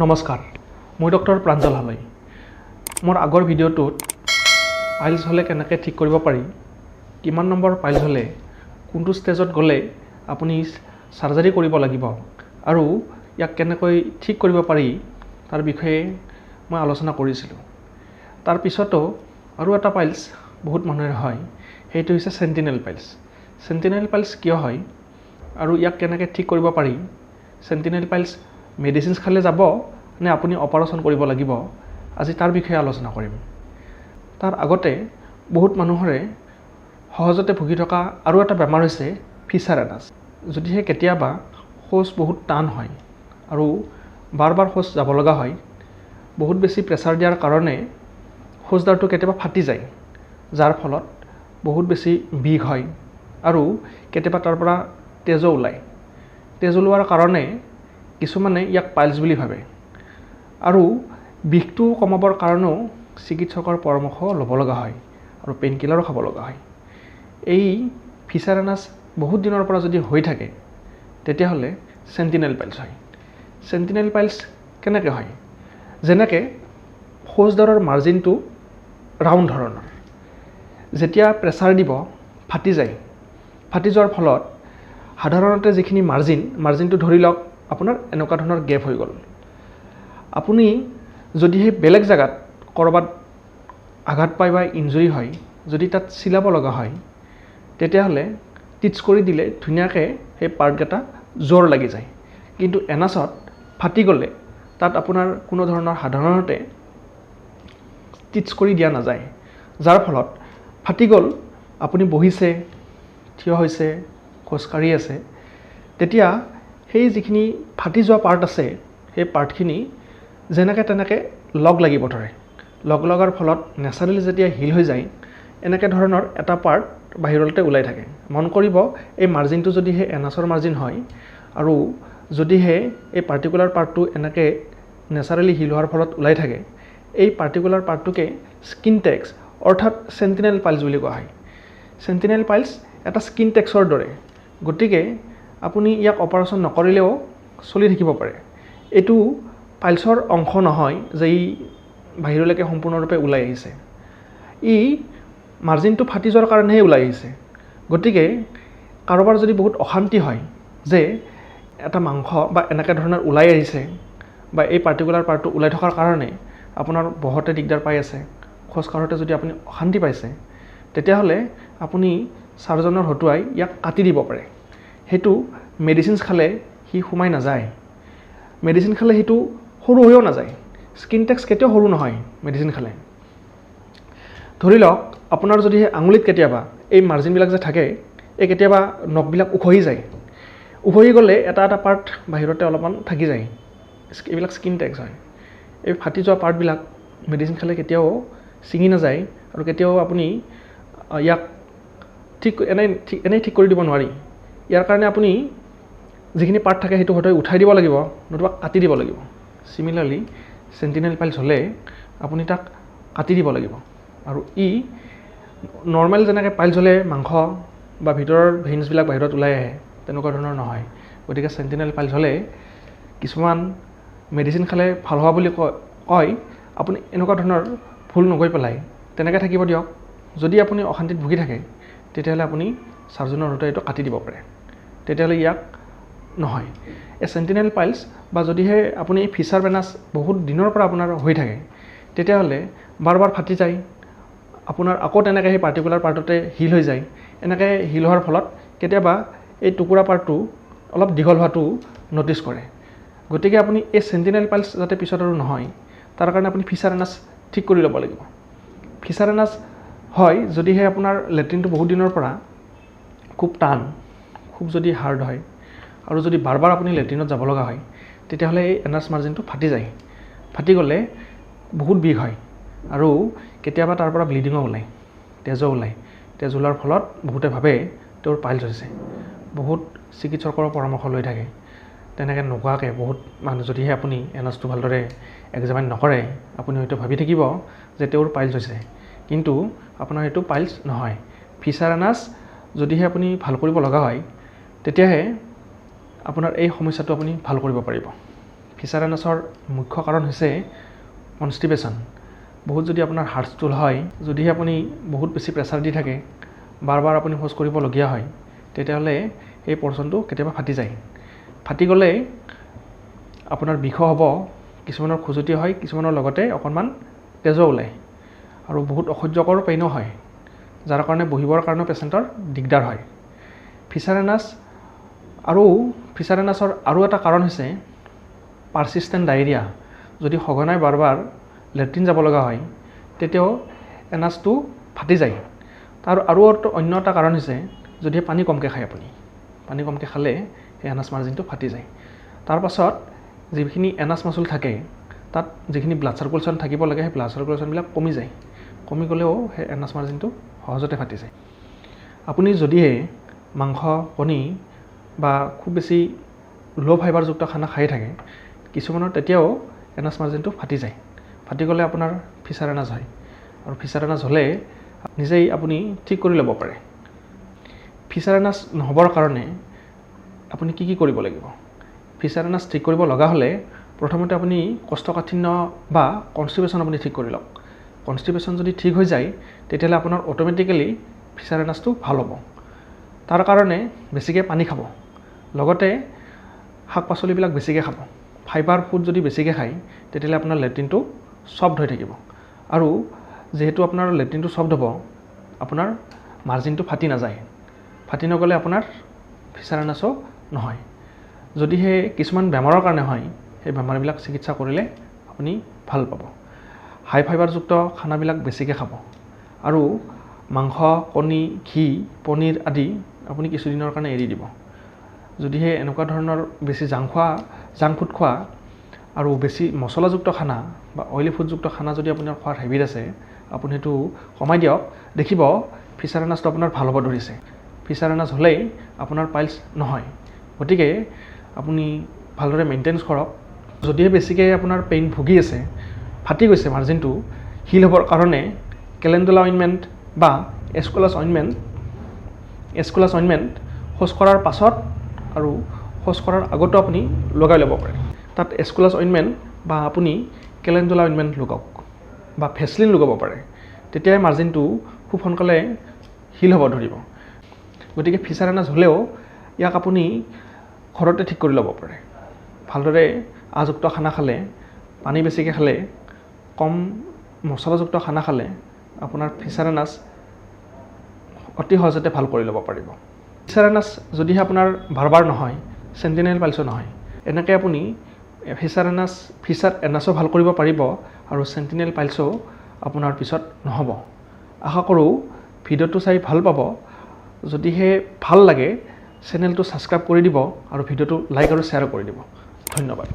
নমস্কাৰ, মই ডক্টৰ প্ৰাঞ্জল হালৈ। মোৰ আগৰ ভিডিঅ'টোত পাইলছ হ'লে কেনেকৈ ঠিক কৰিব পাৰি, কিমান নম্বৰ পাইলছ হ'লে কোনটো ষ্টেজত গ'লে আপুনি চাৰ্জাৰী কৰিব লাগিব আৰু ইয়াক কেনেকৈ ঠিক কৰিব পাৰি, তাৰ বিষয়ে মই আলোচনা কৰিছিলোঁ। তাৰ পিছতো আৰু এটা পাইলছ বহুত মানুহে হয়, সেইটো হৈছে চেণ্টিনেল পাইলছ। চেণ্টিনেল পাইলছ কিয় হয় আৰু ইয়াক কেনেকৈ ঠিক কৰিব পাৰি, চেণ্টিনেল পাইলছ মেডিচিনছ খালে যাব নে আপুনি অপাৰেশ্যন কৰিব লাগিব, আজি তাৰ বিষয়ে আলোচনা কৰিম। তাৰ আগতে বহুত মানুহৰে সহজতে ভুগি থকা আৰু এটা বেমাৰ হৈছে ফিচাৰ এনাছ। যদিহে কেতিয়াবা শৌচ বহুত টান হয় আৰু বাৰ বাৰ শৌচ যাব লগা হয়, বহুত বেছি প্ৰেছাৰ দিয়াৰ কাৰণে শৌচদ্বাৰটো কেতিয়াবা ফাটি যায়, যাৰ ফলত বহুত বেছি বিষ হয় আৰু কেতিয়াবা তাৰ পৰা তেজো ওলায়। তেজ ওলোৱাৰ কাৰণে কিছুমানে ইয়াক পাইলছ বুলি ভাবে আৰু বিষটো কমাবৰ কাৰণেও চিকিৎসকৰ পৰামৰ্শ ল'ব লগা হয় আৰু পেইন কিলাৰো খাব লগা হয়। এই ফিচাৰ এনাছ বহুত দিনৰ পৰা যদি হৈ থাকে, তেতিয়াহ'লে চেণ্টিনেল পাইলছ হয়। চেণ্টিনেল পাইলছ কেনেকৈ হয়? যেনেকৈ শৌচদ্বাৰৰ মাৰ্জিনটো ৰাউণ্ড ধৰণৰ, যেতিয়া প্ৰেছাৰ দিব ফাটি যায়। ফাটি যোৱাৰ ফলত সাধাৰণতে যিখিনি মাৰ্জিনটো ধৰি লওক আপোনাৰ এনেকুৱা ধৰণৰ গেপ হৈ গ'ল। আপুনি যদি সেই বেলেগ জেগাত ক'ৰবাত আঘাত পায় বা ইনজুৰি হয়, যদি তাত চিলাব লগা হয়, তেতিয়াহ'লে ষ্টিচ কৰি দিলে ধুনীয়াকৈ সেই পাৰ্টকেইটা জোৰ লাগি যায়। কিন্তু এনাছত ফাটি গ'লে তাত আপোনাৰ কোনো ধৰণৰ সাধাৰণতে ষ্টিচ কৰি দিয়া নাযায়, যাৰ ফলত ফাটি গ'ল, আপুনি বহিছে, থিয় হৈছে, খোজকাঢ়ি আছে, তেতিয়া সেই যিখিনি ফাটি যোৱা পাৰ্ট আছে, সেই পাৰ্টখিনি যেনেকৈ তেনেকৈ লগ লাগিব ধৰে। লগ লগাৰ ফলত নেচাৰেলি যেতিয়া হিল হৈ যায়, এনেকৈ ধৰণৰ এটা পাৰ্ট বাহিৰতে ওলাই থাকে। মন কৰিব, এই মাৰ্জিনটো যদিহে এনাছৰ মাৰ্জিন হয় আৰু যদিহে এই পাৰ্টিকুলাৰ পাৰ্টটো এনেকৈ নেচাৰেলি হিল হোৱাৰ ফলত ওলাই থাকে, এই পাৰ্টিকুলাৰ পাৰ্টটোকে স্কিন টেগছ অৰ্থাৎ চেণ্টিনেল পাইলছ বুলি কোৱা হয়। চেণ্টিনেল পাইলছ এটা স্কিন টেগছৰ দৰে, গতিকে আপুনি ইয়াক অপাৰেশ্যন নকৰিলেও চলি থাকিব পাৰে। এইটো পাইলছৰ অংশ নহয় যে ই বাহিৰলৈকে সম্পূৰ্ণৰূপে ওলাই আহিছে, ই মাৰ্জিনটো ফাটি যোৱাৰ কাৰণেহে ওলাই আহিছে। গতিকে কাৰোবাৰ যদি বহুত অশান্তি হয় যে এটা মাংস বা এনেকুৱা ধৰণৰ ওলাই আহিছে বা এই পাৰ্টিকুলাৰ পাৰ্টটো ওলাই থকাৰ কাৰণে আপোনাৰ বহতে দিগদাৰ পাই আছে, খোজ কাঢ়োঁতে যদি আপুনি অশান্তি পাইছে, তেতিয়াহ'লে আপুনি চাৰ্জনৰ হতুৱাই ইয়াক কাটি দিব পাৰে। সেইটো মেডিচিনছ খালে সি সোমাই নাযায়, মেডিচিন খালে সেইটো সৰু হৈও নাযায়। স্কিন টেগছ কেতিয়াও সৰু নহয় মেডিচিন খালে। ধৰি লওক আপোনাৰ যদি আঙুলিত কেতিয়াবা এই মাৰ্জিনবিলাক যে থাকে, এই কেতিয়াবা নখবিলাক উখহি যায়, উখহি গ'লে এটা এটা পাৰ্ট বাহিৰতে অলপমান থাকি যায়, এইবিলাক স্কিন টেগছ হয়। এই ফাটি যোৱা পাৰ্টবিলাক মেডিচিন খালে কেতিয়াও ছিঙি নাযায় আৰু কেতিয়াও আপুনি ইয়াক ঠিক এনেই ঠিক কৰি দিব নোৱাৰি। ইয়াৰ কাৰণে আপুনি যিখিনি পাৰ্ট থাকে সেইটো হয়তো উঠাই দিব লাগিব নতুবা কাটি দিব লাগিব। চিমিলাৰলি চেণ্টিনেল পাইলছ হ'লে আপুনি তাক কাটি দিব লাগিব আৰু ই নৰ্মেল যেনেকৈ পাইলছ হ'লে মাংস বা ভিতৰৰ ভেইনছবিলাক বাহিৰত ওলাই আহে, তেনেকুৱা ধৰণৰ নহয়। গতিকে চেণ্টিনেল পাইলছ হ'লে কিছুমান মেডিচিন খালে ভাল হোৱা বুলি কয়। আপুনি এনেকুৱা ধৰণৰ ভুল নগৈ পেলাই তেনেকৈ থাকিব দিয়ক। যদি আপুনি অশান্তিত ভুগি থাকে, তেতিয়াহ'লে আপুনি চাৰ্জনৰ হতুৱাই এইটো কাটি দিব পাৰে, তেতিয়াহ'লে ইয়াক নহয়। এই চেণ্টিনেল পাইলছ বা যদিহে আপুনি ফিচাৰ এনাছ বহুত দিনৰ পৰা আপোনাৰ হৈ থাকে, তেতিয়াহ'লে বাৰ বাৰ ফাটি যায় আপোনাৰ, আকৌ তেনেকৈ সেই পাৰ্টিকুলাৰ পাৰ্টতে হিল হৈ যায়। এনেকৈ হিল হোৱাৰ ফলত কেতিয়াবা এই টুকুৰা পাৰ্টটো অলপ দীঘল হোৱাটো ন'টিছ কৰে। গতিকে আপুনি এই চেণ্টিনেল পাইলছ যাতে পিছত আৰু নহয়, তাৰ কাৰণে আপুনি ফিচাৰ এনাছ ঠিক কৰি ল'ব লাগিব। ফিচাৰ এনাছ হয় যদিহে আপোনাৰ লেট্ৰিনটো বহুত দিনৰ পৰা খুব টান, খুব যদি হাৰ্ড হয় আৰু যদি বাৰ বাৰ আপুনি লেট্ৰিনত যাব লগা হয়, তেতিয়াহ'লে এই এনাছ মাৰ্জিনটো ফাটি যায়। ফাটি গ'লে বহুত বিষ হয় আৰু কেতিয়াবা তাৰ পৰা ব্লিডিঙো ওলায়, তেজো ওলায়। তেজ ওলোৱাৰ ফলত বহুতে ভাবে তেওঁৰ পাইলছ হৈছে, বহুত চিকিৎসকৰ পৰামৰ্শ লৈ থাকে। তেনেকৈ নোকোৱাকৈ বহুত মানুহ, যদিহে আপুনি এনাছটো ভালদৰে এক্সামাইন নকৰে, আপুনি হয়তো ভাবি থাকিব যে তেওঁৰ পাইলছ হৈছে, কিন্তু আপোনাৰ সেইটো পাইলছ নহয়। ফিচাৰ এনাছ যদিহে আপুনি ভাল কৰিব লগা হয়, তেতিয়াহে আপোনাৰ এই সমস্যাটো আপুনি ভাল কৰিব পাৰিব। ফিচাৰ এনাছৰ মুখ্য কাৰণ হৈছে কনষ্টিপেশ্যন। বহুত যদি আপোনাৰ হাৰ্ড ষ্টুল হয়, যদিহে আপুনি বহুত বেছি প্ৰেছাৰ দি থাকে, বাৰ বাৰ আপুনি শৌচ কৰিবলগীয়া হয়, তেতিয়াহ'লে এই পৰ্চনটো কেতিয়াবা ফাটি যায়। ফাটি গ'লে আপোনাৰ বিষো হ'ব, কিছুমানৰ খজুৱতি হয়, কিছুমানৰ লগতে অকণমান তেজো ওলায় আৰু বহুত অসহ্যকৰ পেইনো হয়, যাৰ কাৰণে বহিবৰ কাৰণেও পেচেণ্টৰ দিগদাৰ হয়। ফিচাৰ এনাছ আৰু ফিচাৰ এনাছৰ আৰু এটা কাৰণ হৈছে পাৰ্চিষ্টেণ্ট ডায়েৰিয়া। যদি সঘনাই বাৰ বাৰ লেট্ৰিন যাব লগা হয়, তেতিয়াও এনাছটো ফাটি যায়। তাৰ আৰু অন্য এটা কাৰণ হৈছে যদিহে পানী কমকৈ খায়, আপুনি পানী কমকৈ খালে সেই এনাছ মাৰ্জিনটো ফাটি যায়। তাৰপাছত যিখিনি এনাছ মাচুল থাকে, তাত যিখিনি ব্লাড চাৰ্কুলেশ্যন থাকিব লাগে, সেই ব্লাড চাৰ্কুলেশ্যনবিলাক কমি যায়। কমি গ'লেও সেই এনাছ মাৰ্জিনটো সহজতে ফাটি যায়। আপুনি যদিহে মাংস, কণী বা খুব বেছি ল' ফাইবাৰযুক্ত খানা খাই থাকে, কিছুমানৰ তেতিয়াও এনাছ মাৰ্জিনটো ফাটি যায়। ফাটি গ'লে আপোনাৰ ফিচাৰ এনাছ হয় আৰু ফিচাৰ এনাছ হ'লে নিজেই আপুনি ঠিক কৰি ল'ব পাৰে। ফিচাৰ এনাছ নহ'বৰ কাৰণে আপুনি কি কি কৰিব লাগিব? ফিচাৰ এনাছ ঠিক কৰিব লগা হ'লে প্ৰথমতে আপুনি কোষ্ঠকাঠিন্য বা কনষ্টিপেশ্যন আপুনি ঠিক কৰি লওক। কনষ্টিপেশ্যন যদি ঠিক হৈ যায়, তেতিয়াহ'লে আপোনাৰ অট'মেটিকেলি ফিচাৰ এনাছটো ভাল হ'ব। তাৰ কাৰণে বেছিকৈ পানী খাব, লগতে শাক পাচলিবিলাক বেছিকৈ খাব। ফাইবাৰ ফুড যদি বেছিকৈ খায়, তেতিয়াহ'লে আপোনাৰ লেট্ৰিনটো ছফ্ট হৈ থাকিব আৰু যিহেতু আপোনাৰ লেট্ৰিনটো ছফ্ট হ'ব, আপোনাৰ মাৰ্জিনটো ফাটি নাযায়। ফাটি নগ'লে আপোনাৰ ফিচাৰ এনাছো নহয়। যদিহে কিছুমান বেমাৰৰ কাৰণে হয়, সেই বেমাৰবিলাক চিকিৎসা কৰিলে আপুনি ভাল পাব। হাই ফাইবাৰযুক্ত খানাবিলাক বেছিকৈ খাব আৰু মাংস, কণী, ঘি, পনীৰ আদি আপুনি কিছুদিনৰ কাৰণে এৰি দিব। যদিহে এনেকুৱা ধৰণৰ বেছি জাংক ফুড খোৱা আৰু বেছি মছলাযুক্ত খানা বা অইলি ফুডযুক্ত খানা যদি আপোনাৰ খোৱাৰ হেবিট আছে, আপুনি সেইটো কমাই দিয়ক। দেখিব ফিচাৰ এনাছটো আপোনাৰ ভাল হ'ব ধৰিছে। ফিচাৰ এনাছ হ'লেই আপোনাৰ পাইলছ নহয়। গতিকে আপুনি ভালদৰে মেইনটেনেঞ্চ কৰক। যদিহে বেছিকৈ আপোনাৰ পেইন ভুগি আছে, ফাটি গৈছে মাৰ্জিনটো, হিল হ'বৰ কাৰণে কেলেণ্ডুলা অইনমেণ্ট বা এস্কুলাছ অইনমেণ্ট শৌচ কৰাৰ পাছত আৰু শৌচ কৰাৰ আগতো আপুনি লগাই ল'ব পাৰে। তাত এস্কুলাছ অইনমেণ্ট বা আপুনি কেলেণ্ডুলা অইনমেণ্ট লগাওক বা ভেচলিন লগাব পাৰে, তেতিয়াই মাৰ্জিনটো খুব সোনকালে হিল হ'ব ধৰিব। গতিকে ফিচাৰ এনাছ হ'লেও ইয়াক আপুনি ঘৰতে ঠিক কৰি ল'ব পাৰে। ভালদৰে আঁহযুক্ত খানা খালে, পানী বেছিকৈ খালে, কম মছলাযুক্ত খানা খালে আপোনাৰ ফিচাৰ এনাছ অতি সহজতে ভাল কৰি ল'ব পাৰিব। ফিচাৰ এনাছ যদিহে আপোনাৰ বাৰ বাৰ নহয়, চেণ্টিনেল পাইলছো নহয়, এনেকৈ আপুনি ফিচাৰ এনাছো ভাল কৰিব পাৰিব আৰু চেণ্টিনেল পাইলছো আপোনাৰ পিছত নহ'ব। আশা কৰোঁ ভিডিঅ'টো চাই ভাল পাব। যদিহে ভাল লাগে, চেনেলটো ছাবস্ক্ৰাইব কৰি দিব আৰু ভিডিঅ'টো লাইক আৰু শ্বেয়াৰ কৰি দিব। ধন্যবাদ।